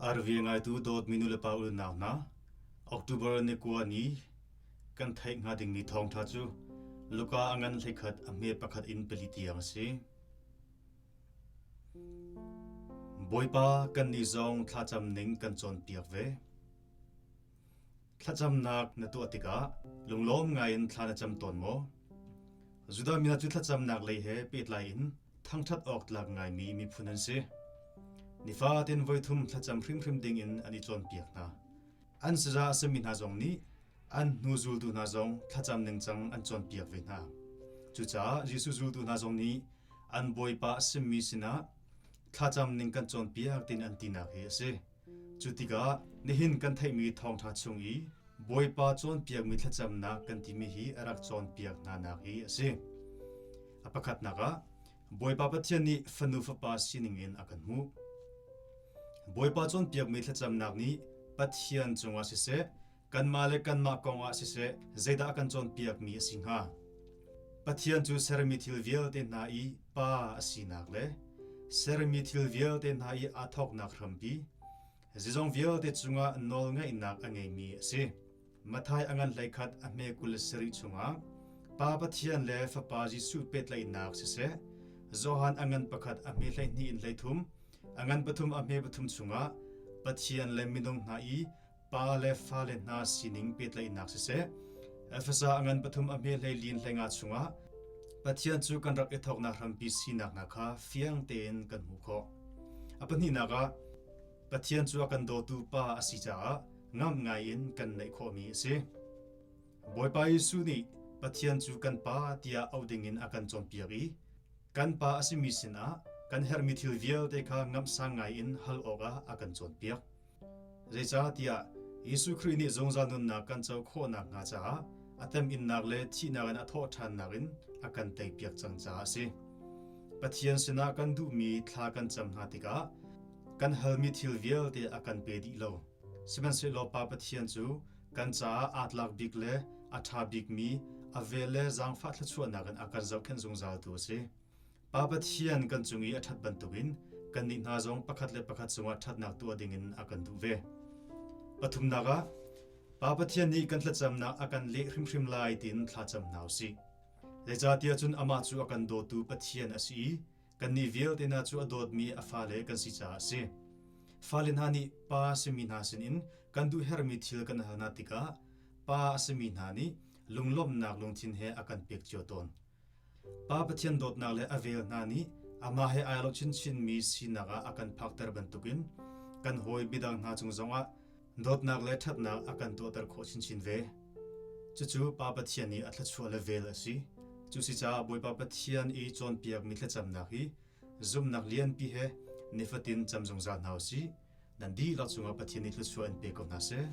Arvi ngaitu dawtmi nulepa unau hna, October ni kua ni kan theih hnga dingmi thawngṭha cu Luka a ngan 11 a hme pakhat in pali tiang a si. Bawipa kannih zong thlacam ning kan cawnpiak ve. Thlacamnak na tuah tikah lunglawm ngaiin thla na cam tawn maw? Judah mi hna cu thlacamnak lei he pehtlai in thangṭhat awk tlak ngaimi miphun an si. Nifatin voithum thlacam hrimhrim dingin an i cawnpiak hna. An saza a simi hna zong nih an hnu zultu hna zong thlacam ningcang an cawnpiak ve hna. Cucaah Jesuh zultu hna zong nih an Bawipa a simi sinah thlacam ning kan cawnpiak tiin an tinak hi a si. Cu tikah nihin kan theihmi thawngṭha chung i Bawipa cawnpiakmi thlacamnak kan timi hi a rak cawnpiak hnanak hi a si. A pakhatnak ah Bawipa Pathian nih fanu fapa sining in a kan hmuh. Bawipa cawnpiakmi thlacamnak nih Pathian cungah siseh, kanmah le kanmah kongah siseh zeidah a kan cawnpiakmi a si hnga? Pathian cu sermi thil vialte hna i Pa a sinak le sermi thil vialte hna i aa thawknak hrampi, zeizong vialte cungah nawlngeihnak a ngeimi a si. Matthai a ngan 11 a hme 27 chungah Pa Pathian le Fapa Jesuh pehtlaihnak siseh, Johan a ngan pakhat a hme 12 in 13, a ngan pathum a hme pathum chungah Pathian le minung hna i pa le fale hna sining pehtlaihnak siseh, Efesa a ngan pathum a hme 14 hleinga chungah Pathian cu kan rak i thawknak hrampi sinak hna kha fiang tein kan hmuh khawh. A pahnihnak ah, Pathian cu a kan dawtu Pa a si caah ngamh ngaiin kan neih khawhmi a si. Bawipa Jesuh nih Pathian cu kan Pa tiah auh dingin a kan cawnpiak i kan Pa a simi sinah kan herhmi thil vialte kha ngamhsang ngaiin hal awkah a kan cawnpiak. Zeicahtiah Jesuh Khrih nih zungzal nunnak kan co khawh nakhnga caah a temhinnak le thihnak in a thawhṭhannak in a kan teipiak cang caah a si. Pathian sinah kan duhmi thla kan cam hna tikah kan halmi thil vialte a kan pe dih lo. Sihmanhsehlaw Pa Pathian cu kan caah aa tlak bik le a ṭha bikmi a vel le zaangfah thluachuahnak in a kan zohkhenh zungzaltu a si. Pa Pathian kan cung i a ṭhat bantukin kannih hna zong pakhat le pakhat cungah ṭhatnak tuah dingin a kan duh ve. Pathumnak ah, Pa Pathian nih kan thlacamnak a kan leh hrimhrim lai tiin thlacam hna u sih. Zeicahtiah cun amah cu a kan dawtu Pathian a si i kannih vialte hna cu a dawtmi a fale kan si caah a si. Fale hna nih pa a simi hna sinin kan duh herhmi thil kan hal hna tikah pa a simi hna nih lunglawmhnak lungthin he a kan pek cio tawn. Pa Pathian dawtnak le a vel hna nih amah he ai lo chinchinmi sinak ah a kan phakter bantukin kan hawi midang hna cung zongah dawtnak le ṭhatnak a kan tuahter khawh chinchin ve. Cucu Pa Pathian nih a thluachuah le vel a si. Cu si caah Bawipa Pathian i cawnpiakmi thlacamnak hi zumhnak lianpi he nifatin cam zungzal hna u sih. Nan dihlak cungah Pathian nih thluachuah in pe ko hna seh.